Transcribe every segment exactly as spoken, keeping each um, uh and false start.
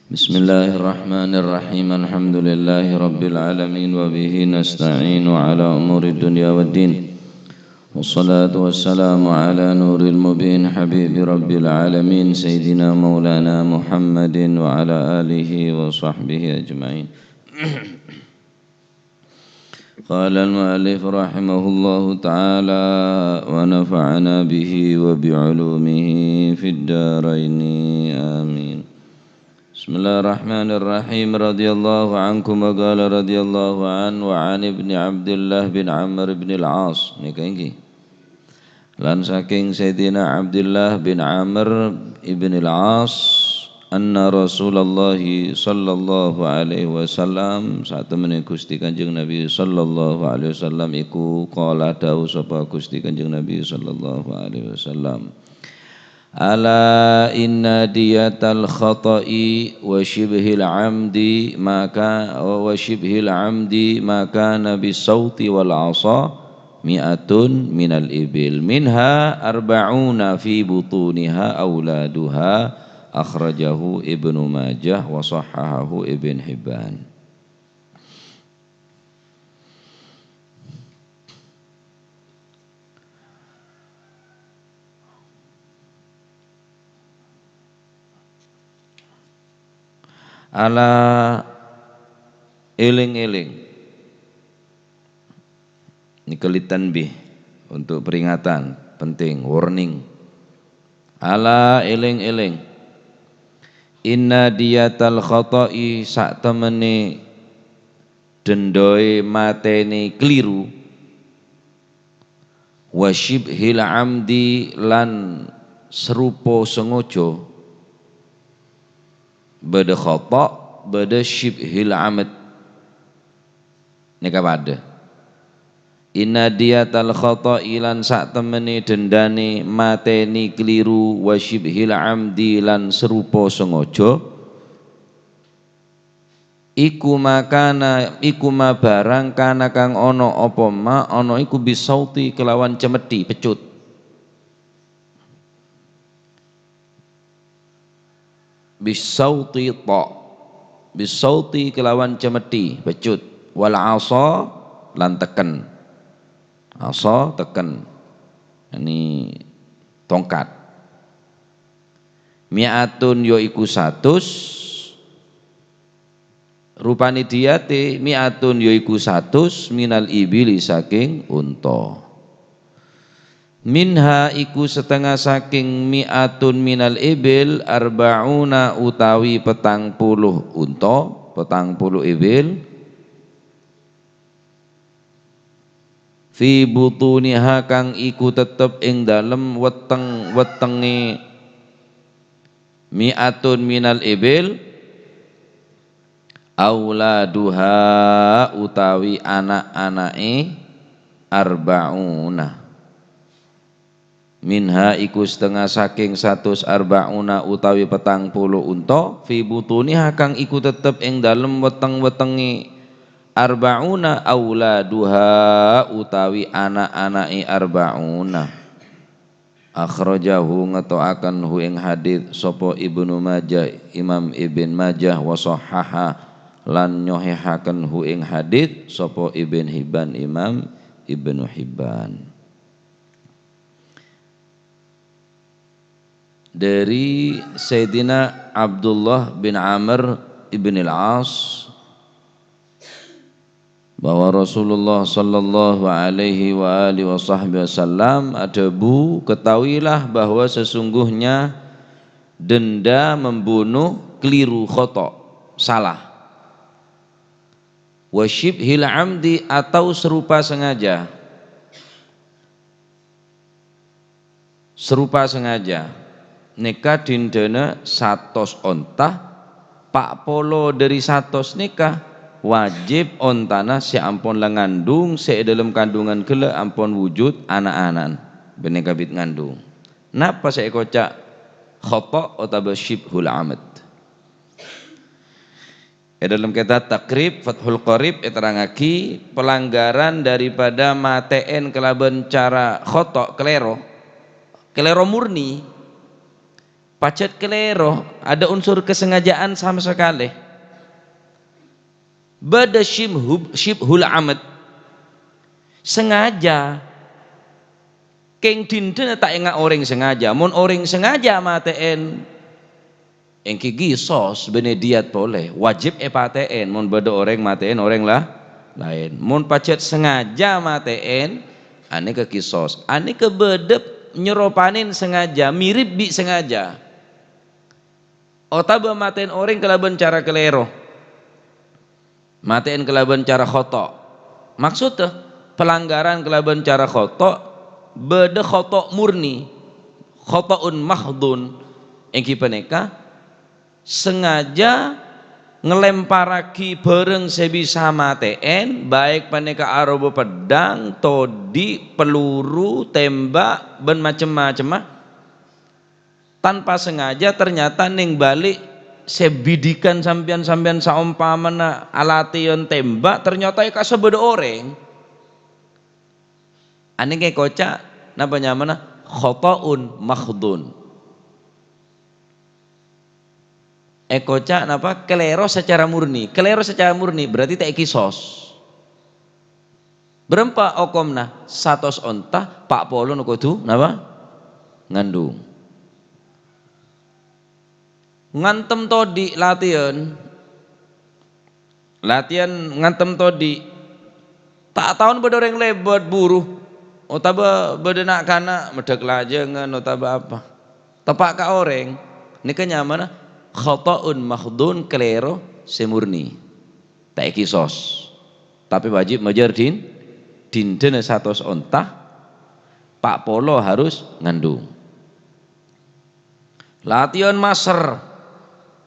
بسم الله الرحمن الرحيم. الحمد لله رب العالمين، وبه نستعين على أمور الدنيا والدين. والصلاة والسلام على نور المبين، حبيب رب العالمين، سيدنا مولانا محمد وعلى آله وصحبه أجمعين. قال المؤلف رحمه الله تعالى، ونفعنا به وبعلومه في الدارين، آمين. بسم الله الرحمن الرحيم. رضي الله عنكم، وقال رضي الله عنه، وعن ابن عبد الله بن عمرو بن العاص. Nèka èngghi. Lan sakèng Sayyidina Abdullah bin Amr ibn al-As, anna Rasulullah sallallahu alaihi wasallam, satemmenna Gusti Kanjeng Nabi sallallahu alaihi wasallam iku, qala, dawuh sapa Gusti Kanjeng Nabi sallallahu alaihi wasallam, "Ala inna diyatal khata'i wa shibhil amdi maka, wa shibhil amdi maka nabi sauti wal asa mi'atun minal ibil, minha arba'una fi butuniha auladuha." Akhrajahu Ibnu Majah wa sahhahahu Ibn Hibban. Ala, èlèng-èlèng. Nèka litanbih, untuk peringatan, penting, warning. Ala, èlèng-èlèng. Inna diyatal khata'i, satemmenna dendhoè matèna keliru, wa shibhil amdi, lan sarupa sengaja, bâdâ khata', bâdâ shibhil amd. Nèka padâ. Inna diyatal khata'i, lan satemmenna dendhâna matèna keliru, wa shibhil amdi, lan sarupa sengaja, iku makana, iku ma barang kana kang ana apa ma ana iku bisauti kelawan cemedhi, pecut. Bisauti ta'. Bisauti kelawan cemedhi, pecut. Wal asa, lan teken. Asa, teken. Ini tongkat. Mi'atun yaiku satus. Rupane diyate mi'atun yaiku satus minal ibili saking unta. Minha iku setengah saking mi'atun minal ibil arba'una utawi petang puluh unta, petang puluh ibil. Fi butuniha kang iku tetep ing dalem weteng-wetenge mi'atun minal ibil, auladuha utawi ana'-ana'e arba'una. Minha iku setengah saking satus arba'una utawi petang puluh unta, fi butuniha kang iku tetep ing dalem weteng-wetenge arba'una auladuha utawi ana'-ana'e arba'una. Akhrajahu ngeto'aken hu ing hadits sapa Ibnu Majah, Imam Ibn Majah, wa shahhaha lan nyohihaken hu ing hadits sapa Ibn Hibban, Imam Ibnu Hibban. Dari Sayyidina Abdullah bin Amr ibn al-As, bahwa Rasulullah sallallahu alaihi wa alihi wa sahbihi wasallam adhabu, "Ketahuilah bahwa sesungguhnya denda membunuh keliru, khata', salah. Wa syibhil amdi, atau serupa sengaja." Serupa sengaja. Nèka dendana satos onta, pa' polo dhâri satos nèka wajib ontana sè ampon la ngandhung, sè è dhâlem kandhungan ghellâ' ampon wujud ana'-ana'an, bânnè kabit ngandhung. Napa sè èkoca' khata' otabâ syibhul amd? È dhâlem kitab Taqrib Fathul Qorib èterrangaghi, pelanggaran daripada matè'èn kalabân cara khata', kalèro, kalèro murni, Pajhât kalèro, ada unsur kesengajaan sama sakalè. Bâdâ syibhub-, syibhul amad. Sengaja. Kèng dinḍâna ta' enga' orèng sengaja. Mon orèng sengaja matè'èn, èngghi kisos bânnè diyat polè. Wajib èpatè'èn mon bâdâ orèng matè'èn orèng la-, laèn. Mon pajhât sengaja matè'èn, anèka kisos. Anèka bâdâ nyeropanè sengaja, mirip bi' sengaja. Otabâ matè'èn orèng kalabân cara kalèro. Matè'èn kalabân cara khata'. Maksodda, pelanggaran kalabân cara khata', bâdâ khata' murni, khata'un mahdhun, èngghi panèka sengaja ngalemparraghi bhârâng sè bisa matè'èn, baik panèka arowa peddhâng, toḍi', peluru, tembak, bân macem-macemma. Tanpa sengaja ternyata neng balik sè bidikan sampèyan, sampèyan saompamana alatèyan tembak, ternyata è ka'issa' bâdâ orèng. Anèka èkoca' napa nyamana? Khata'un mahdhun. Èkoca' napa? Kalèro secara murni. Kalèro secara murni berarti ta' èkisos. Bârâmpa okomna? Satos onta, pa' polona kodhu napa? Ngandung. Ngantem toḍi' latèyan. Latèyan ngantem toḍi'. Ta' taon bâdâ orèng lèbât buru. Otabâ bâdâ na'-kana' meḍḍhâk lajângan otabâ apa. Teppa' ka orèng. Nèka nyamana khata'un mahdhun, kalèro sè murni. Ta' èkisos. Tapè wajib majâr din-, dinḍâna satos onta, pa' polo harus ngandung. Latèyan maser.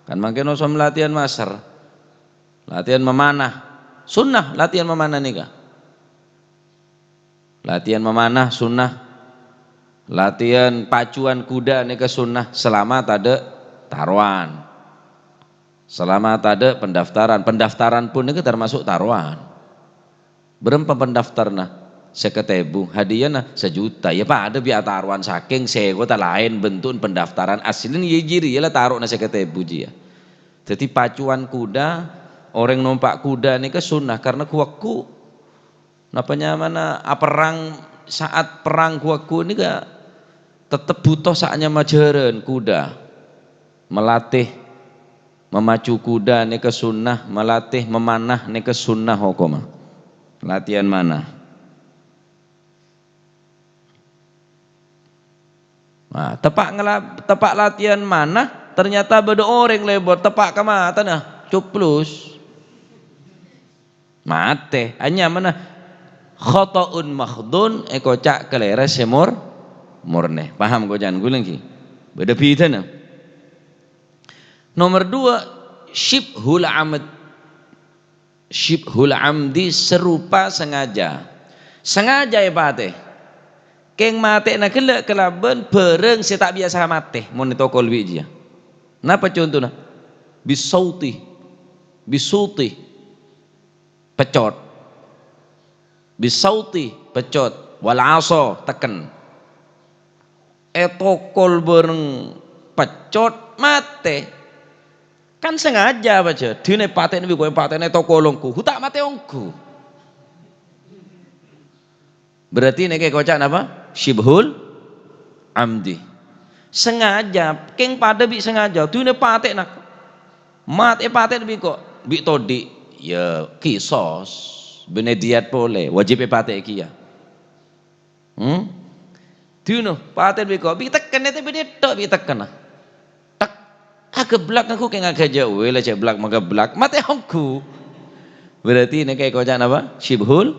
Kan mangkèn osom latèyan maser. Latèyan mamanah. Sunnah latèyan mamanah nèka. Latèyan mamanah sunnah. Latèyan pacuan kuda nèka sunnah selama taḍâ' tarowan. Selama taḍâ' pendaftaran. Pendaftaran pun nèka termasuk tarowan. Bârâmpa pendaftarna? Sèket èbu. Hadiahna sajuta. Ya paḍâ bi' atarowan, sakèng sèko ta' laèn bentu'en pendaftaran. Aslinya ya jârèya la taro'na sèket èbu jiyâ. Dhâddhi pacuan kuda, orèng nompa' kuda nèka sunnah karena ghu-wagghu. Napa nyamana aperrang, saat perrang ghu-wagghu nèka tettep buto sa'nya majârân kuda. Malatè mamacu kuda nèka sunnah, malatè mamanah nèka sunnah hokomma. Latèyan manah. Nah, teppa' ngala-, teppa' latèyan manah, ternyata bâdâ orèng lèbât, teppa' ka matana, cuplus. Matè. Anyamana khata'un mahdhun, èkoca' kalèro sè mor-, mornè. Paham koca'an ghulâ èngghi? Bâdâ bhidhâna. Nomor dua, syibhul amad. Syibhul amdi, serupa sengaja. Sengaja èpatè. Kèng matè'na ghellâ' kalabân bhârâng sè ta' biyasa matè, mon ètokol bi' jiyâ. Napa contona? Bisauti. Bisuti. Peccot. Bisauti, peccot. Wal asa, tekken. Ètokol bhâreng peccot, matè. Kan sengaja, pajhât. Dinah patèna bi' kok patèna ètokol ongghu. Ghu ta' matè ongghu. Berarti nèka èkoca' napa? Syibhul amdi. Sengaja, kèng paḍâ bi' sengaja. Dinah patèna. Matè patèna bi' kok, bi' toḍi'. Ya, kisos. Bânnè diyat polè. Wajib èpatè kèya. Hmm? Dinah, patèna bi' kok, bi' tekkenna, tapè dhinto' bi' tekkenna. Tek, ageblak ngaku kèng agajâ, wè la jeblak mageblak, matè ongghu. Berarti nèka èkoca' napa? Syibhul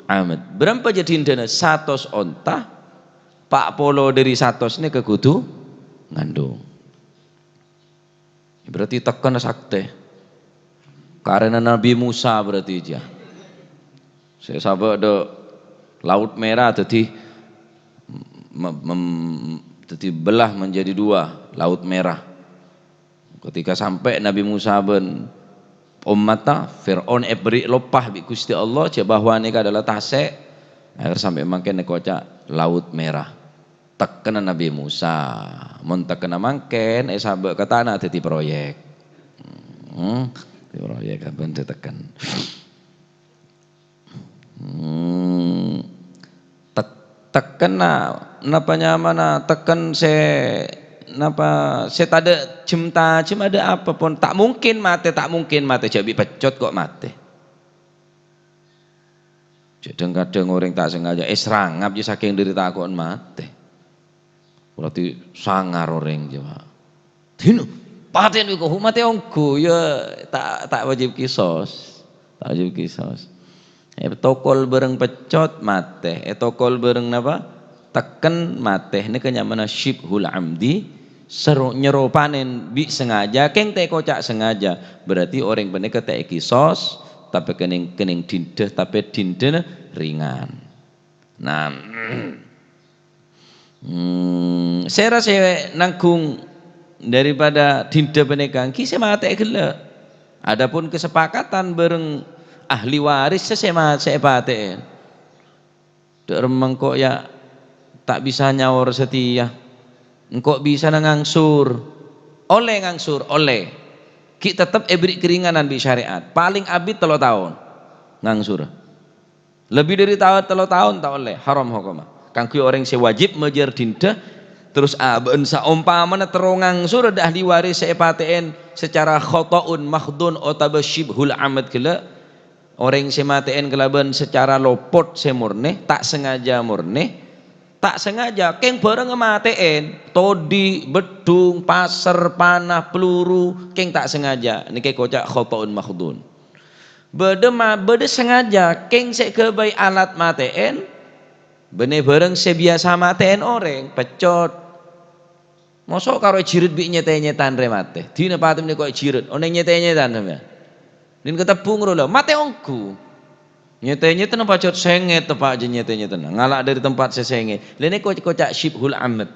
amad. Bârâmpa jâ dinḍâna? Satos onta, pa' polo ḍâri satos nèka kodhu ngandung. Berarti tekkenna saktè. Karena Nabi Musa berarti jiyâ. Sè sabâ' ḍâ' Laut Merah dhâddhi mem-, mem-, dhâddhi belah menjadi dua, Laut Merah. Ketika sampè' Nabi Musa bân ommatta, Fir'aun èberri' loppa bi' Ghustè Allah, jâ' bahwa nèka adalah tasè', akhèr sampè' mangkèn èkoca' Laut Merah. Tekkenna Nabi Musa. Mon tekkenna mangkèn, èsabâ' ka tana dhâddhi proyek. Hmm, dhâddhi proyek ampon ditekken. Hmm, tek-, tekkenna, napa nyamana, tekken sè, napa, sè tadâ' jhem-tajhem adâ' apa pon, ta' mungkin matè, ta' mungkin matè, jhâ' bi' peccot kok matè. Jhâ' dhâng-kadhâng orèng ta' sengaja èsrangap jiyâ sakèng dhâri tako'en matè. Berarti sangar orèng jiyâ, Pak. Dinah, patèn wèko, matè ongghu, ya ta', ta' wajib kisos. Ta' wajib kisos. Ètokol bhâreng peccot, matè. Ètokol bhâreng napa? Tekken, matè. Nèka nyamana syibhul amdi, sero-, nyeropanè bi' sengaja, kèng ta' èkoca' sengaja. Berarti orèng panèka ta' èkisos, tapè kenning, kenning dinda, tapè dindana ringan. Nah, hmm, sèra sè nanggung daripada dinda panèka, èngghi sè matè'è ghellâ'. Adapun kesepakatan bhâreng ahli waris, sè, sè ma-, sè èpatè'è. Dâ' remma engko' ya ta' bisa nyaor satèya. Engko' bisa na ngangsur. Ollè ngangsur, ollè. Ghi' tettep èberri' keringanan bi' syariat. Palèng abit tello taon ngangsur. Lebbi dâri taon, tello taon ta' ollè, haram hokomma. Kaangghuy orèng sè wajib majâr dinda, terros abâ'na saompamana terro ngangsur dâ' ahli waris sè èpatè'è secara khata'un mahdhun otabâ syibhul amad ghellâ', orèng sè matè'è kalabân secara lopot sè mornè, ta' sengaja mornè, ta' sengaja, kèng bhâreng matè'è, todi, beddhung, paser, panah, peluru, kèng ta' sengaja, nèka èkoca' khata'un mahdhun. Bâdâ ma-, bâdâ sengaja, kèng sè èghâbây alat matè'è, bânnè bhâreng sè biyasa matè'è orèng, peccot. Mosok karo èjhirèt bi' nyèt-nyètan rè matè. Dinah patè mènè kok èjhirèt, onèng nyèt-nyètan sampèyan. Din katebbhung ro la, matè ongghu. Nyèt-nyètanna pajhât sèngèt, teppa' jâ nyèt-nyètanna. Ngala' dâri tempat sè sèngèt. Lha nèka koca'-koca' syibhul amad.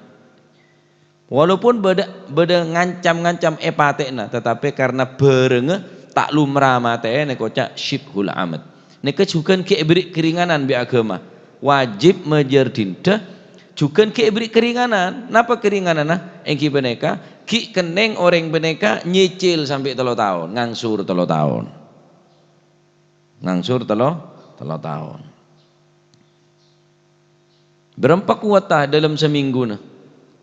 Walaupun bâdâ, bâdâ ngancam-ngancam èpatè'ana, tatapè karna bhârângnga ta' lumra matè'è, nèka koca' syibhul amad. Nèka jhughân ghi' èberri' keringanan bi' aghâma. Wajib majâr dinda, jhughân ghi' èberri' keringanan. Napa keringananna? Èngghi panèka, ghi' kennèng orèng panèka nyicil sampè' tello taon, ngangsur tello taon. Ngangsur tello, tello taon. Bârâmpa kowatta dâlem samèngghuna?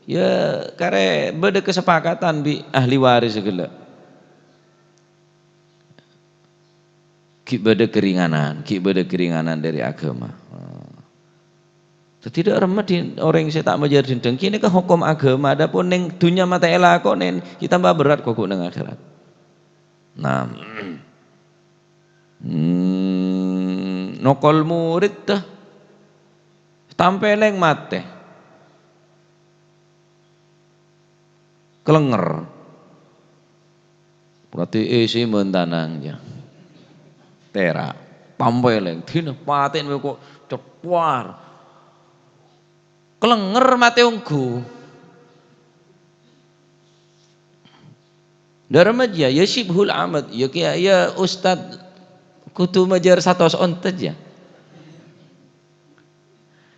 Ya, karè bâdâ kasepakatan bi' ahli waris ghellâ'. Ghi' bâdâ keringanan, ghi' bâdâ keringanan dâri aghâma. Dhâddhi dâ' remma di-, orèng sè ta' majâr dinda, kènè' ka hokom aghâma, adapun neng dhunnya matè èlakonè, ghi' tamba berrâ' kok neng akhèrat. Nah, hmm, nokol murid, tah. Tampèlèng matè. Kalenger. Berarti èsè mèntanang, ya. Tèra'. Tampèlèng. Dinah patè'è kok cetwar. Kalenger matè ongghu. Dâ' remma jiyâ, ya syibhul amad, ya kèya, ya ustad kodhu majâr satos onta jiyâ.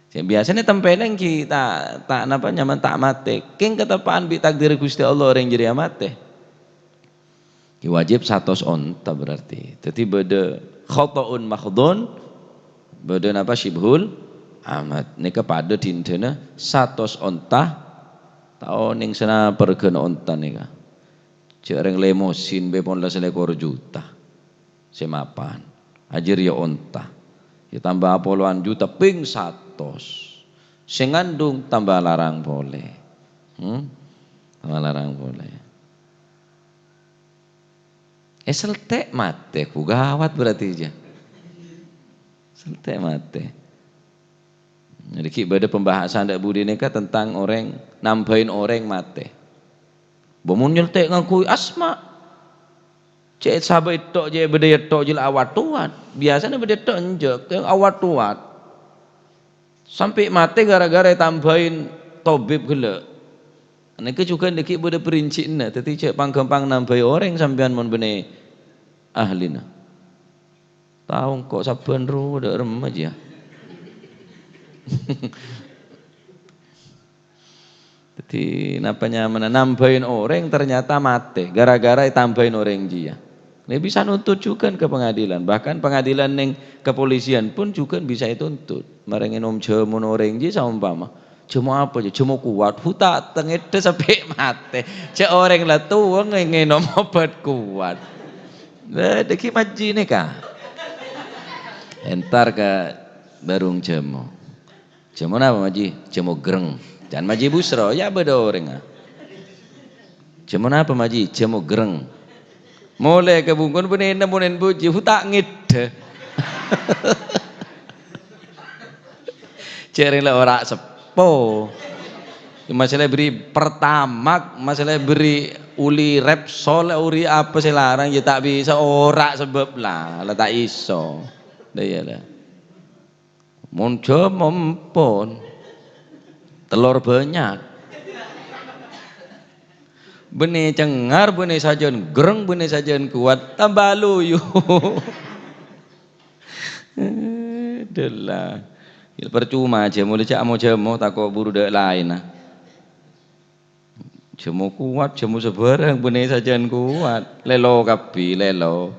Sè biyasana tampèlèng ghi' ta', ta' napa nyamana ta' matè. Kèng kateppa'an bi' takdir Ghustè Allah orèng jârèya matè. Ghi' wajib satos onta berarti. Dhâddhi bâdâ khata'un mahdhun, bâdâ napa syibhul amad. Nèka padâ dindana satos onta, ta' onèng sanapa règhâna onta nèka. Jhâ' rèng lemosin bâi pon la salèkor juta. Sè mapan. Ajâr ya onta. Ya tamba polowan juta pèng satos. Sè ngandung tamba larang polè. Hmm? Tamba larang polè. Eh, seltè' matè, ku gawat berarti, jâ. Seltè' matè. Jadi, ghi' bâdâ pembahasan dâ' budi nèka tentang orèng, nambâi orèng matè. Bâ mon nyeltè' ngangghuy asma. Cè' sabâ' ètto', cè' bâdâ ètto' jâ la awat-towat. Biyasana bâdâ ètto' enjâ', kèng awat-towat. Sampè' matè gara-gara ètambâi tobib ghellâ'. Nèka jhughân ghi' bâdâ prinsi'na, dhâddhi jhâ' pang-ghâmpang nambâi orèng sampèyan mon bânnè ahlina. Tao engko' sabbhân ro dâ' remma jiyâ. Di, napa nyamana, nambahin orèng ternyata matè gara-gara ètambâi orèng jiyâ. Nè bisa nuntut jhughân ka pengadilan. Bahkan pengadilan neng kepolisian pun jhughân bisa ètuntut. Marè ngènom jhâmona orèng jiyâ saompama. Jhâmo apa jiyâ? Jhâmo kuwat. Hu, ta' tengedhâ sampè' matè. Jhâ' orèng la towa ngè-, ngènom obat kuwat. Bâdâ ghi' majjhi nèka. Entar ka bârung jhâmo. Jhâmo napa, Majhi? Jhâmo greng. Can Majhi Busro, ya bâdâ orèngnga. Jhâmo napa, Majhi? Jhâmo greng. Molè ka bungkona bânnè nemmonè bujhi, hu ta' ngèdhâ. Jhâ' rèng la ora seppo. Masalah bâri' Pertamax, masalah bâri' oli Repsol, oli apa sè larang, ya ta' bisa, ora sebâb la, la ta' iso. Lah, iyâ, lah. Mon jhâmo empon, telor bânnya'. Bânnè cengngar, bânnè sajân greng, bânnè sajân kuwat, tamba loyu. Della. Ya, percuma jhâmo lè ca'mo jhâmo, tako' buru dâ' laènna. Jhâmo kuwat, jhâmo sabârâng, bânnè sajân kuwat. Lèlo kabbhi, lèlo.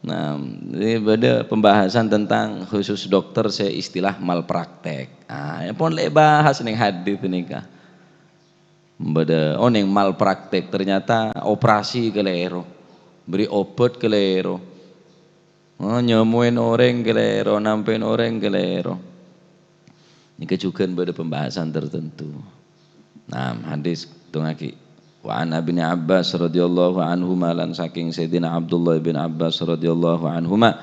Nah, ini bâdâ pembahasan tentang khusus dokter sè istilah malpraktek. Ah, ya pon lè bahas neng hadis nèka. Bâdâ, oh, neng malpraktek, ternyata operasi kalèro, bâri' obat kalèro. Oh, nyemmo'è orèng kalèro, nampè orèng kalèro. Nèka jhughân bâdâ pembahasan tertentu. Nah, hadis tongaghi. Wa an Ibni Abbas radhiyallahu anhuma, lan saking Sayyidina Abdullah bin Abbas radhiyallahu anhuma,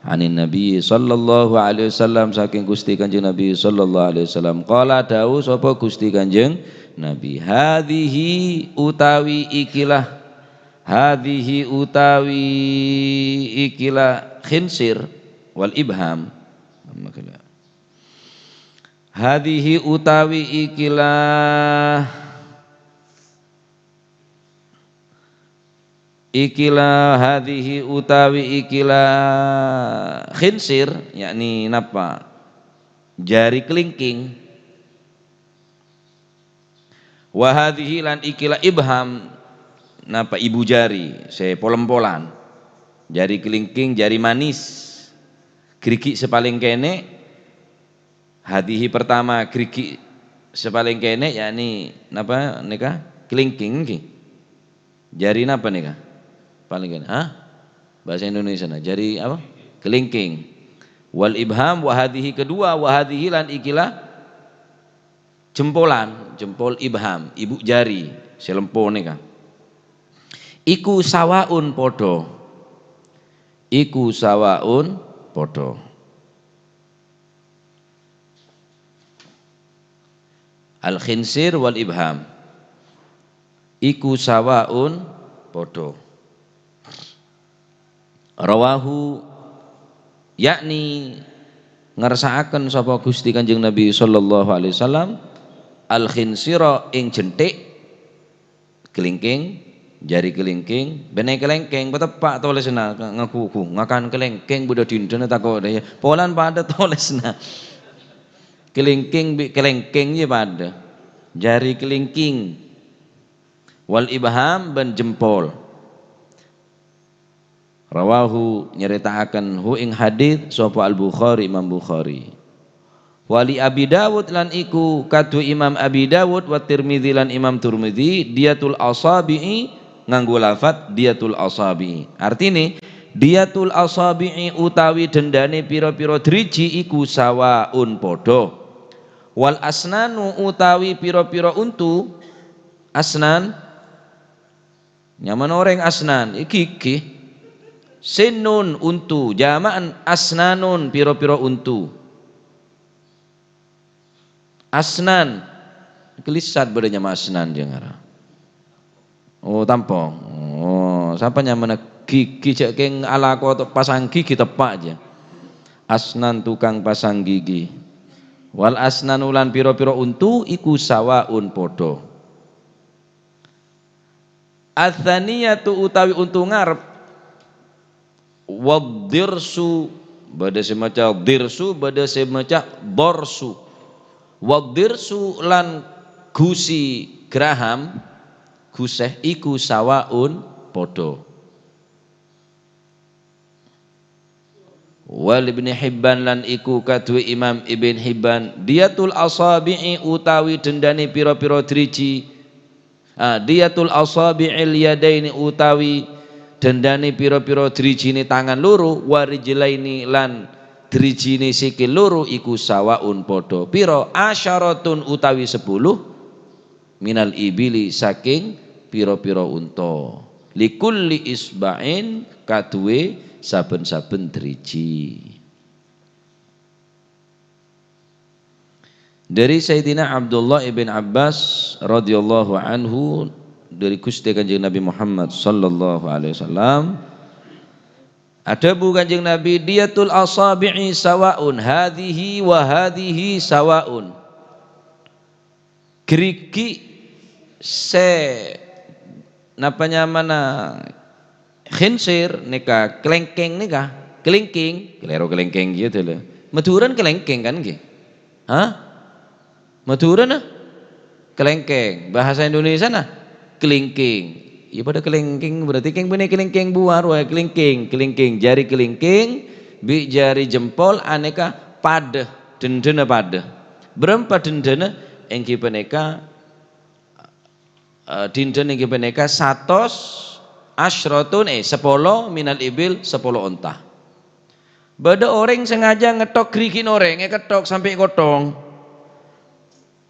anin Nabi sallallahu alaihi wasallam, saking Gusti Kanjeng Nabi sallallahu alaihi wasallam. Qala, dawuh sapa Gusti Kanjeng Nabi, "Hadhihi utawi ikilah, hadhihi utawi ikilah khinsir wal ibham." Hadhihi utawi ikilah, ikilah, hadhihi utawi ikilah khinsir, yakni napa? Jari kelingking. Wa hadhihi lan ikilah ibham, napa, ibu jari, sè pol-empolan. Jari kelingking, jari manis. Gerigi' sè palèng kènè', hadhihi pertama, gerigi' sè palèng kènè', yakni napa nèka? Kelingking, ngghi. Jari napa nèka? Palèng kènè', ha? Bahasa Indonesiana, jari apa? Kelingking. Wal ibham, wa hadhihi kedua, wa hadhihi lan ikilah jempolan, jempol ibham, ibu jari, sè lempo nèka. Iku sawaun padha. Iku sawaun padha. Al-khinsir wal ibham. Iku sawaun padha. Rawahu, yakni ngersa'aken sapa Gusti Kanjeng Nabi sallallahu alaihi wasallam, al-khinsira ing jenthik, kelingking, jari kelingking, bânnè kelengkeng, pateppa' tolèsanna, nga-, ngaku-, ngakan kelengkeng, bâdâ dinḍâna tako' dâ' iyâ. Polan padâ tolèsanna. Kelingking bi' kelengkeng iyâ padâ. Jari kelingking. Wal ibham bân jempol. Rawahu, nyarèta'aken hu ing hadits sapa Al-Bukhari, Imam Bukhari. Wa li Abi Dawud, lan iku kadhu Imam Abi Dawud, wa Tirmidzi, lan Imam Tirmidzi, diyatul asabi'i, nganggo lafat diyatul asabi'i. Artine, diyatul asabi'i utawi dendane pira-pira driji iku sawaun padha. Wal asnanu utawi pira-pira untu, asnan, Nyamana orèng asnan, gigi. Sinnun, untu. Jama'an asnanun, pira-pira untu. Asnan. Kelissat bâdâ nyama asnan, jâ' ngara. Oh, tampong. Oh, sapa nyamana gigi, jâ' kèng alako to-, pasang gigi teppa' jâ. Asnan tukang pasang gigi. Wal asnanu lan pira-pira untu iku sawaun padha. Ats-tsaniyatu utawi untu ngarep. Wad-dirsu, bâdâ sè maca dirsu, bâdâ sè maca dorsu. Wad-dirsu lan gusi graham, gusè, iku sawaun padha. Wal Ibni Hibban, lan iku kaduwè Imam Ibn Hibban, diyatul asabi'i utawi dendane pira-pira driji, ah, diyatul asabi'il yadaini utawi dendane pira-pira drijine tangan loro, wa rijlaini lan drijine sikil loro iku sawaun padha. Pira? Asyaratun utawi sepuluh, minal ibili saking pira-pira unta. Likulli isba'in kaduwè saben-saben driji. Dari Sayyidina Abdullah ibn Abbas radhiyallahu anhu, dari Gusti Kanjeng Nabi Muhammad sallallahu alaihi wasallam, adhâbu Kanjeng Nabi, "Diyatul asabi'i sawaun, hadhihi wa hadhihi sawaun." Gerigi' sè napa nyamana khinsir nèka, klèngkèng nèka, kelingking, kalèro kelèngkèng gitu lho. Madhurâna kelèngkèng kan ngghi? Hah? Madhurâna kelèngkèng. Bahasa Indonesiana kelingking. Ya padha kelèngkèng, berarti kèng bânnè kelèngkèng buwâ rowa, kelingking, kelingking. Jari kelingking bi' jari jempol anèka padâ, dendhâna padâ. Bârâmpa dendhâna? Èngghi panèka, eh, dendhâna èngghi panèka satos asyratun, eh, sapolo minal ibil, sapolo onta. Bâdâ orèng sengaja ngettok gerigi'na orèng, èkettok sampè' kottong.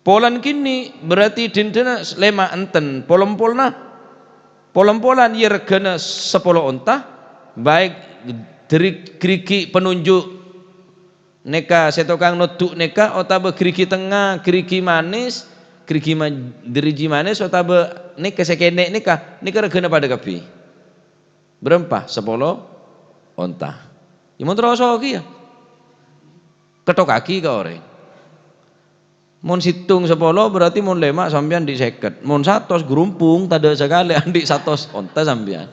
Polana kènè' berarti dendhâna lèma' enten, pol-empolna, pol-empolan, iyâ règhâna sapolo onta, baik dri-, gerigi' penunjuk nèka sè tokang noddu' nèka, otabâ gerigi' tengnga, gerigi' manis, gerigi' ma-, driji manis, otabâ nèka sè kènè' nèka, nèka règhâna padâ kabbhi. Bârâmpa? Sapolo onta. Yâ mon terroso kèya. Kettokkaghi ka orèng. Mon sèttong sapolo, berarti mon lèma' sampèyan andi' sèket. Mon satos grumpung, tadâ' sakalè andi' satos onta sampèyan.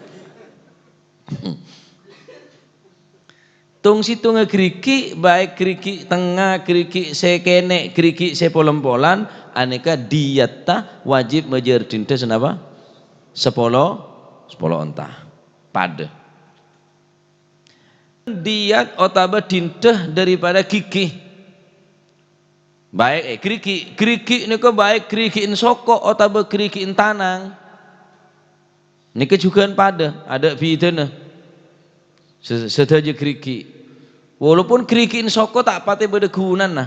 Tong-sèttongnga gerigi', baik gerigi' tengnga, gerigi' sè kènè', gerigi' sè pol-empolan, anèka diyatta wajib majâr dendhâ sanapa? Sapolo, sapolo onta. Padâ. Diyat otabâ dendhâ daripada gigi. Baik, eh, gerigi', gerigi' nèko baik gerigi'en soko otabâ gerigi'en tanang. Nèka jhughân padâ, adâ' bhidhâna. Se-, sadhâjâ gerigi'. Walaupun gerigi'en soko ta' patè bâdâ ghunana.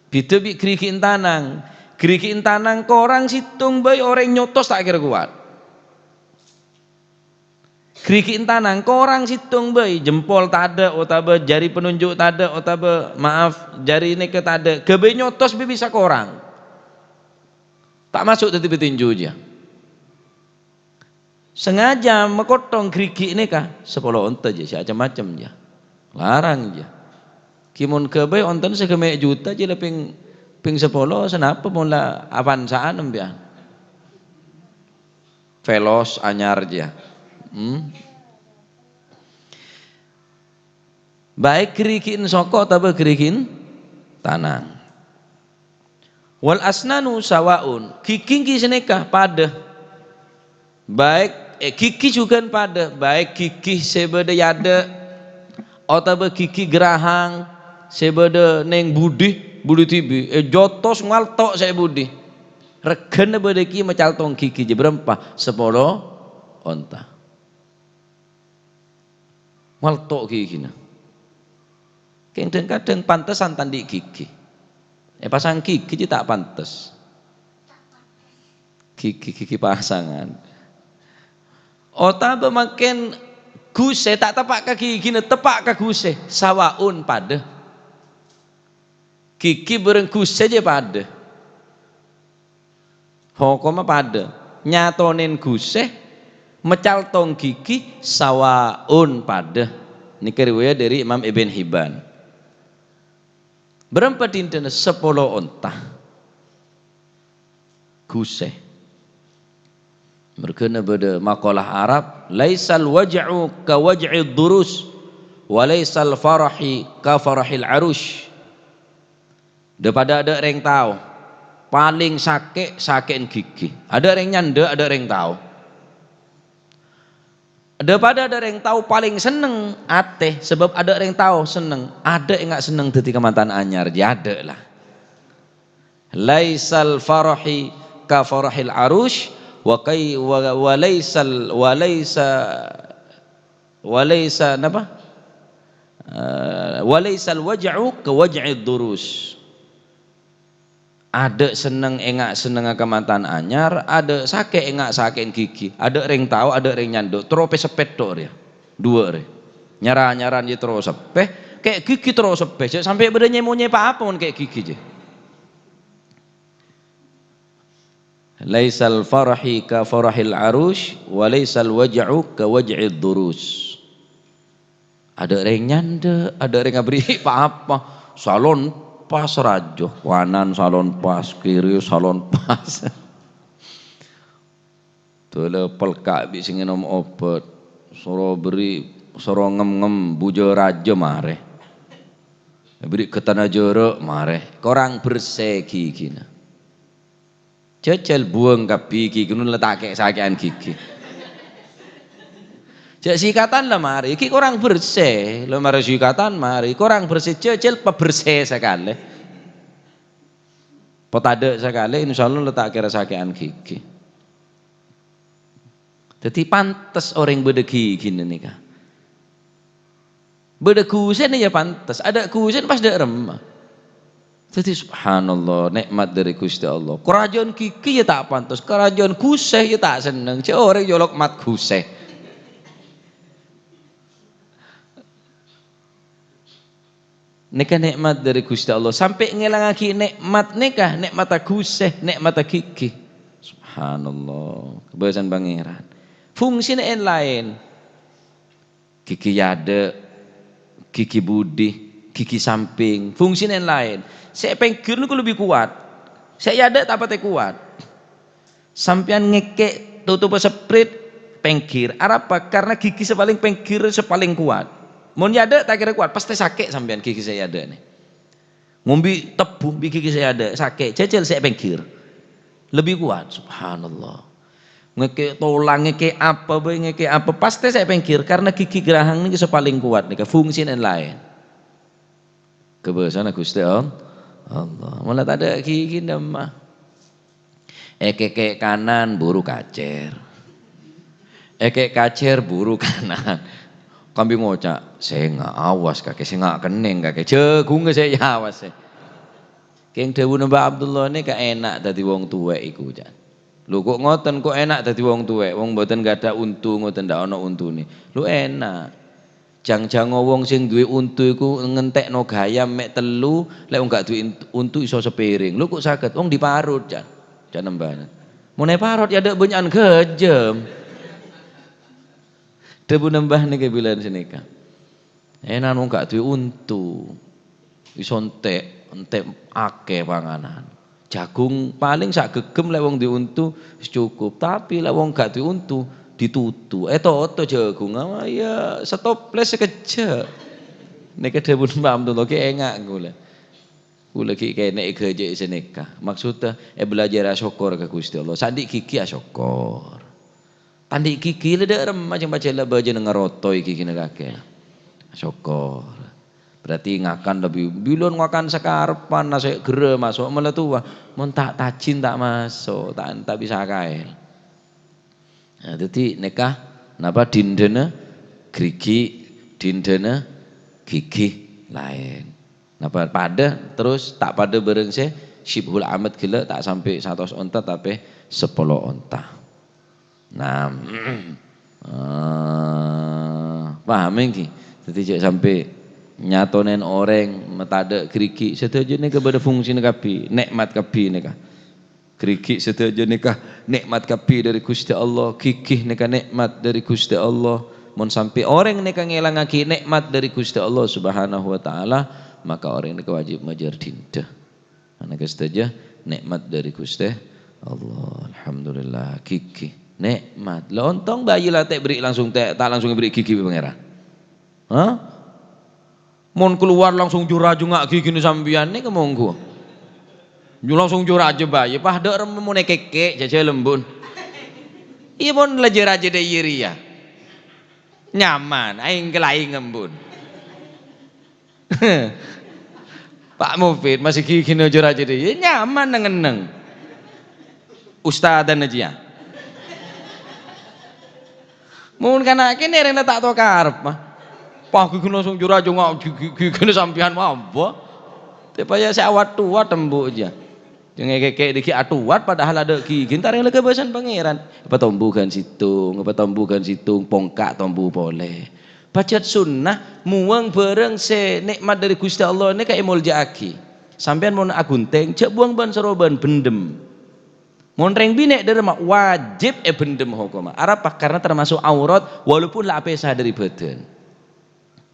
Bhidhâ bi' gerigi'en tanang. Gerigi'en tanang korang sèttong bhâi orèng nyotos ta' kèra kowat. Gerigi'en tanang korang sèttong bhâi, jempol tadâ' otabâ jari penunjuk tadâ' otabâ, maaf, jari nèka tadâ', ghâbây nyotos bhâi bisa korang. Ta' maso' dhâddhi petinju jiyâ. Sengaja makottong gerigi' nèka, sapolo onta jiyâ, sè macem-macem jiyâ. Larang jiyâ. Ghi mon ghâbây ontana sagâmè' juta jiyâ la pèng, pèng sapolo, sanapa mon la Avansaan empèyan. Veloz anyar jiyâ. Hmm. Baik gerigi'en soko otabâ gerigi'en tanang. Wal asnanu sawaun, gigi ghi sanèka padâ. Baik, eh, gigi jhughân padâ, baik gigi sè bâdâ è adâ' otabâ gigi gerahang sè bâdâ neng budi, budi dhibi', eh, jotos ngwalto' sè budi. Règhâna bâdâ kèya macaltong gigi jiyâ bârâmpa? Sapolo onta. Ngwalto' gigina. Kèng dhâng-kadhâng pantesan ta' andi' gigi. Èpasang gigi jiyâ ta' pantes. Gigi-gigi pasangan. Otabâ mangkèn ghusè ta' teppa' ka gigina, teppa' ka ghusè. Sawaun padâ. Gigi bhâreng ghusè jiyâ padâ. Hokomma padâ. Nyatonèn ghusè, macaltong gigi, sawaun padâ. Nèka riwayat dâri Imam Ibn Hibban. Bârâmpa dendhâna? Sapolo onta. Ghusè. Merghâna bâdâ maqalah Arab, "Laisal waj'u ka waj'id durus, wa laisal farahi ka farahil arus." Dâ-padâ adâ' rèng tao. Palèng sakè', sakè'en ghighi. Adâ' rèng nyandhâ', adâ' rèng tao. Dâ-padâ adâ' rèng tao palèng senneng atè, sabâb adâ' rèng tao senneng. Adâ' enga' senneng dhâddhi kamantan anyar, jâ adâ' la. "Laisal farahi ka farahil arus, wa kai-, wa, wa laisal, wa laisa, wa laisa," napa? Eh, "Wa laisal waj'u ka waj'id durus." Adâ' senneng enga' sennengnga kamantan anyar, adâ' sakè' enga' sakè'en ghighi, adâ' rèng tao, adâ' rèng nyandhâ', terro pè seppè tok rèya, duwâ' rè. Nyara-nyaran jâ terro seppè, kè' ghighi terro seppè, jâ' sampè' bâdâ nyè-monyè pa-apa mon kè' ghighi jâ. "Laisal farahi ka farahil arus, wa laisal waj'u ka waj'id durus." Adâ' rèng nyandhâ', adâ' rèng aberri' pa-apa. Salon pas rajâ, kanan salon pas, kiri salon pas. Dâlâ pelka' bi' sè ngènom obât, soro berri', soro ngem-ngem bujâ rajâ marè. Berri' ghâtana jârâ' marè, korang bersè ghighina. Jhâjhâl buwâng kabbhi ghighi, ghun la ta' kè'-sakè'an ghighi. Jhâ' sikatan la marè, ghi' korang bersè, la marè sikatan marè, korang bersè, jhâjhâl pabersè sakalè. Patadâ' sakalè, insyaallah la ta' kèra sakè'an ghighi. Dhâddhi pantes orèng bâdâ ghighina nèka. Bâdâ ghusèna ya pantes, adâ' ghusèna pas dâ' remma. Dhâddhi, subhanallah, nè'mat dâri Ghustè Allah. Karajâân ghighi ya ta' pantes, karajâân ghusè ya ta' senneng. Jhâ' orèng nyolok mat ghusè. Nèka nè'mat dâri Ghustè Allah. Sampè' ngèlangaghi nè'mat nèka, nè'matta ghusè, nè'matta ghighi. Subhanallah, kabâsana Pangèran. Fungsina en-laèn. Ghighi è adâ', ghighi budi, ghighi sampèng, fungsina en-laèn. Sè è pèngghir nèko lebbi kowat. Sè è adâ' ta' patè kowat. Sampèyan ngèkè' totobhâ sprit pèngghir. Arapa? Karna ghighi sè palèng pèngghir sè palèng kowat. Mon è adâ' ta' kèra kowat, pastè sakè' sampèyan ghighi sè è adâ'na. Ngombhi tebbhu bi' ghighi sè è adâ', sakè', jhâjhâl sè è pèngghir. Lebbi kowat, subhanallah. Ngèkè' tolang, ngèkè' apa bhâi, ngèkè' apa, pastè sè è pèngghir, karna ghighi ghârâhâng nèka sè palèng kowat nèka, fungsina en-laèn. Kabâsana Ghustè All-, Allah. Mala tadâ' ghighi, dâmma. Èkèkè' kanan, buru kacèr. Èkè' kacèr, buru kanan. Kambi ngoca', "Sènga', awas kakè, sènga' kennèng kakè." Jhâghungnga sè èawas sè. Kèng dhâbuna Mbah Abdullah nèka èna' dhâddhi wong towè' iku, ca'na. Lho, kok ngoten, kok èna' dhâddhi wong towè'? Wong mboten ghâdhâ onto ngoten, ndak ana ontona. Lho, èna'. Jhâng-jhângnga wong sè duwè onto iku ngentè'na ghâyam mè' tello, lè' wong gha' duwè ent-, onto iso sapèrèng. Lho, kok saghet? Wong diparot, ca'na. Ca'na mbahna. Mon èparot, ya adâ' bânnya'an ghâjâm. Dhâbuna mbah nèka bilân sanèka. Ènan wong gha' duwè onto. Iso entè', entè' akè panganan. Jhâghung palèng sa' gheggem lè' wong duwè onto, wis cokop. Tapè lè' wong gha' duwè onto, ditutu. Ètoto jhâghung, ah, ya, setoples sakejjhâ'. Nèka dhâbuna Mbah Abdullah, ghi' ènga' kaulâ. Kaulâ ghi' kènè' èghâjâ'â sanèka. Maksudda, èbâlâjâr asokkor ka Ghustè Allah. Sè andi' ghighi asokkor. Ta' andi' ghighi la dâ' remma jhâng pajhât la bâjâna ngarotoi ghigina kakè. Sokkor. Berarti ngakan lebbi, bilân ngakan sakarebbhâ, nasè' gherrâ maso' mala towa. Mon ta' tajin ta' maso', ta', ta' bisa kaèl. Nah, dhâddhi nèka napa dhinḍhâna ghighi, dhinḍhâna ghighi laèn. Napa padâ, terros ta' padâ bârâng sè syibhul amad ghellâ' ta' sampè' satos onta, tapè sapolo onta. Nah, eh, paham ènggi? Dhâddhi jhâ' sampè' nyatonèn orèng matadâ' ghârighi', sadhâjâ nèka bâdâ fungsina kabbhi, nè'mat kabbhi nèka. Ghârighi' sadhâjâ nèka nè'mat kabbhi dâri Ghustè Allah, ghighi nèka nè'mat dâri Ghustè Allah. Mon sampè' orèng nèka ngèlangaghi nè'mat dâri Ghustè Allah Subhanahu wa Ta'ala, maka orèng nèka wajib majâr dhinḍhâ. Ana ka sadhâjâ nè'mat dâri Ghustè Allah. Alhamdulillah, ghighi. Nè'mat. La ontong bâji' la ta' èberri' langsung ta', ta' langsung èberri' ghighi bi' Pangèran. Hah? Mon kalowar langsung jur-ajungnga' ghigina sampèyan nèka mongghu. Nyo langsung jur aja, Mbah. Ya, pas dek rem-, mon èkèkè', jajal embun. Iyâ, mon la jur aja dâ' iyâ rèya. Nyaman, aèng kelaèng embun. Pak Mufid, masih ghi-ghina jur aja dâ' iyâ. Nyaman neng-enneng. Ustadzan aja ya. Mon kana' kènè' rèng la ta' tao karep, mah. Pagi kènè' langsung jur aja nga-, gi-, gi-, gi-, kènè' sampèyan mah, apa? Tepaya sè awat-tuwat tembu aja. Jeng èkèkè' dikè' atuwat padahal adâ' gigi, entar rèng la kabâsana Pangèran. Apa tombu ghân sèttong, apa tombu ghân sèttong, pongka' tombu polè. Pajhât sunnah, muwâng bhârâng sè nè'mat dâri Ghustè Allah nèka èmolja'aghi. Sampèyan mon aghunthèng, jhâ' buwâng bân-saroban, bhendhem. Mon rèng binè' dâremma wajib èbhendhem hokomma. Arapa? Karena termasuk aurat walaupun la apèsa dâri bhâdhân.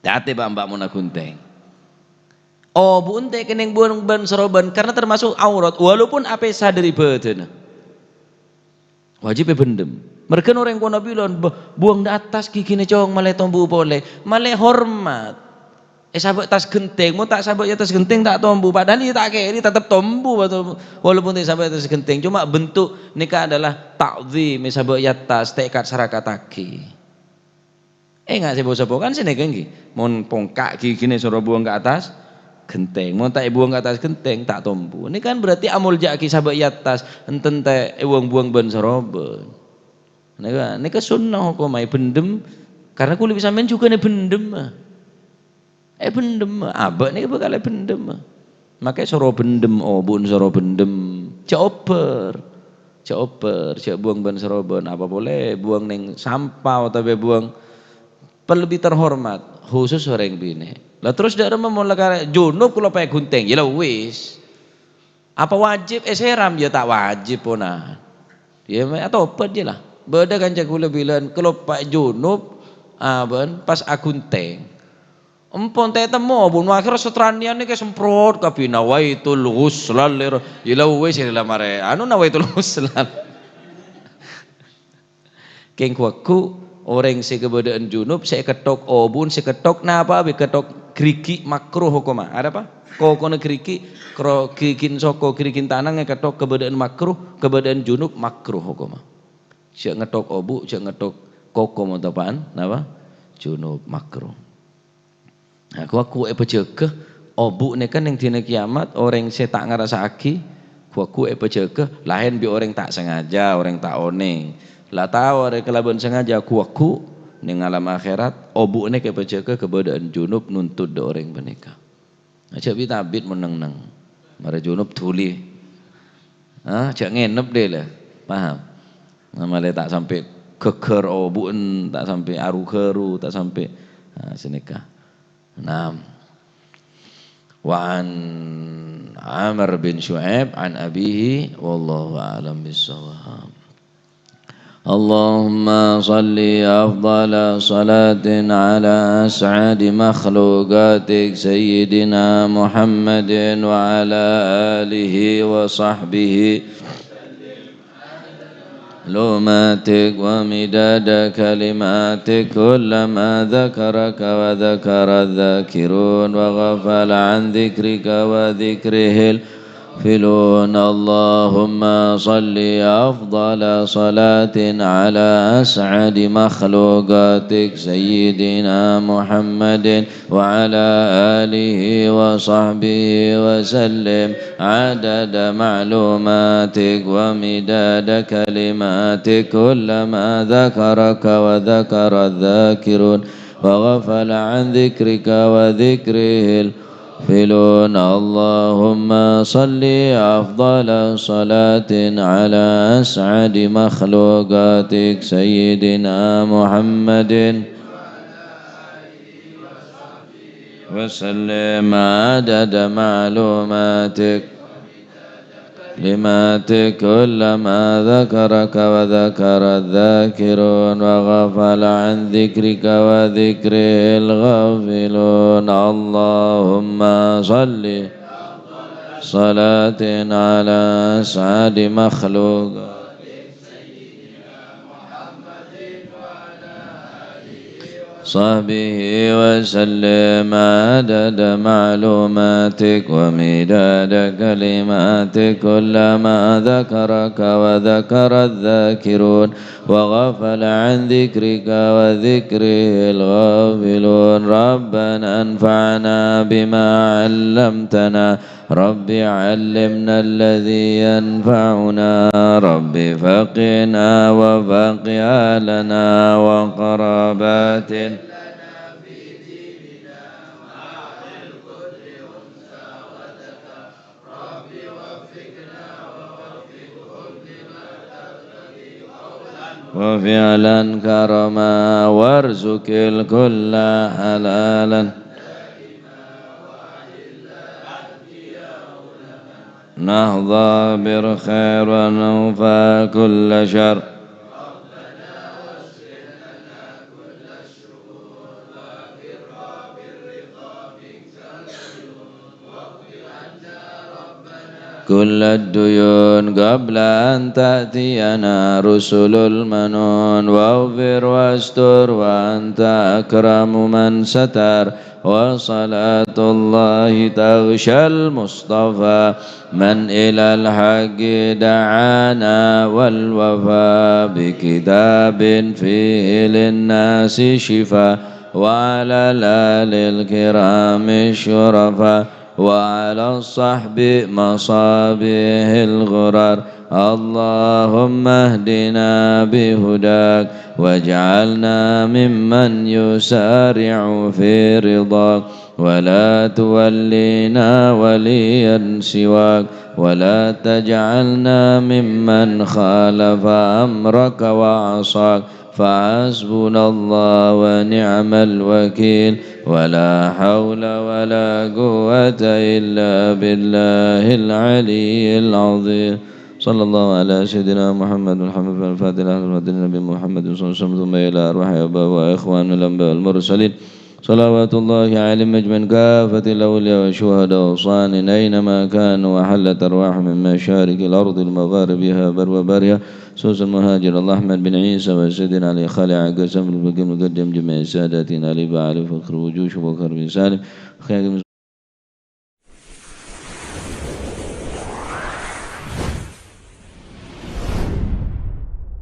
Tè-atè, Pak, Mbak, mon aghunthèng. Obu' ente' kennèng buwâng bân-saroban karena termasuk aurat walaupun apèsa dâri bhâdhânna. Wajib èbhendhem. Merghâna orèng ponapa bilân, "Bâh, buwâng dâ' attas gigina cong malè tombu polè." Malè hormat. Èsabâ' attas ghentèng, mon ta' sabâ' è attas ghentèng ta' tombu, padahal iyâ ta' kèra, tetep tombu, walaupun ta' èsabâ' è attas ghentèng. Cuma bentuk nèka adalah ta'zim, èsabâ' è attas, ta' èkat-sarakataghi. Enga' sè po-sapo kan sanèka ènggi. Mon pongka' gigina soro buwâng ka attas ghentèng, mon ta' èbuwâng ka attas ghentèng, ta' tombu. Nèka kan berarti amolja'aghi sabâ' è attas, enten ta' èbuwâng-buwâng bân-saroban. Nèka, nèka sunnah hokomma èbhendhem, karena kulâ bi' sampèyan jhughân èbhendhem. Èbhendhem, abâ' nèka bhâkal èbhendhem. Makè soro bhendhem, obu'na soro bhendhem. Jhâ' obbhâr. Jhâ' obbhâr, jhâ' buwâng bân-saroban. Apa polè buwâng neng sampah otabâ buwâng lebbi terhormat, khusus orèng binè'. Lah terros dâ' remma mon la karè junub kulâ paghuntèng, yâ la wis. Apa wajib èsèram? Yâ ta' wajib, ponapan. Yâ, mè' atobhât jiyâ la. Bâdâ kanca kulâ bilân kaloppaè junub, abân pas aghuntèng. Empon ta' ètemmo, bun akhèr satranèyan nèka semprot kabbhi, "Nawaitul ghusla lir-," yâ la wis, yâ la marè, anu, "Nawaitul ghusla." Kèng ghu-lagghu, orèng sè kabâdâ'ân junub, sè èketthok obu'na, sè èketthok napa bhâi, èketthok ghârighi' makruh hokomma. Arapa? Kokona ghârighi', kro-, ghârighi'na soko, ghârighi'na tanang èketthok kabâdâ'ân makruh, kabâdâ'ân junub makruh hokomma. Jhâ' ngetthok obu', jhâ' ngetthok koko mon tepa'an, napa? Junub makruh. Nah, ghu-lagghu èpajâgâ, obu' nèka neng dina kiyamat, orèng sè ta' ngarassa'aghi, ghu-lagghu èpajâgâ, laèn bi' orèng ta' sangaja, orèng ta' onèng. La tao arè kalabân sangaja ghu-lagghu, neng alam akhèrat, obu' nèka èpajâgâ kabâdâ'ân junub nuntut dâ' orèng panèka. Jhâ' bit-abit mon neng-enneng. Marè junub dhuli. Ah, jhâ' ngènep dâ' la. Paham? Nah, malè ta' sampè' ghâggâr obu'en, ta' sampè' aru-gharu, ta' sampè', ah, sanèka. Naam. Wa an Amr bin Syu'aib an abihi, wallahu a'lam bissawab. اللهم صل أفضل صلاة على أسعد مخلوقاتك سيدنا محمد وعلى آله وصحبه معلوماتك ومداد كلماتك كلما ذكرك وذكر الذاكرون وغفل عن ذكرك وذكره الغافلون. اللهم صل أفضل صلاة على أسعد مخلوقاتك سيدنا محمد وعلى آله وصحبه وسلم عدد معلوماتك ومداد كلماتك كلما ذكرك وذكر الذاكرون وغفل عن ذكرك وذكره الغافلون. اللهم صل أفضل صلاة على أسعد مخلوقاتك سيدنا محمد وسلم عدد معلوماتك كلماتك كلما ذكرك وذكر الذاكرون وغفل عن ذكرك وذكره الغافلون. اللهم صل صلاة على أسعد مخلوقاتك وصحبه وسلم عدد معلوماتك ومداد كلماتك، كلما ذكرك وذكر الذاكرون وغفل عن ذكرك وذكره الغافلون. ربنا انفعنا بما علمتنا، رب علمنا الذي ينفعنا، رب فقهنا وفقه أهلنا وقراباتنا. وفعلا كرما، وارزق الكل حلالا. نحظى بالخير ونكفى كل شر. كل الديون قبل أن تأتينا رسل المنون، واغفر واستر وأنت أكرم من ستر، وصلاة الله تغشى المصطفى من إلى الحق دعانا، والوفاء بكتاب فيه للناس شفاء، وعلى الآل الكرام الشرفاء، وعلى الصحب مصابيح الغرر. اللهم اهدنا بهداك، واجعلنا ممن يسارع في رضاك، ولا تولنا وليا سواك، ولا تجعلنا ممن خالف أمرك وعصاك. فحسبنا الله ونعم الوكيل، ولا حول ولا قوة إلا بالله العلي العظيم. صلى الله على سيدنا محمد الحمد الفاتح لحضرة النبي محمد صلى الله عليه وسلم، ثم إلى أرواح آباء وإخوان الأنبياء والمرسلين، صلوات الله عليهم أجمعين، كافة الأولياء والشهداء والصالحين أينما كانوا، وحلت أرواحهم من مشارق الأرض لمغاربها برها وبحرها، خصوصا المهاجر الله أحمد بن عيسى وسيدنا علي خليل عقاسم المقدم، جميع ساداتنا آل بابا، آل فخر وجوش وبكر بن سالم، أخيار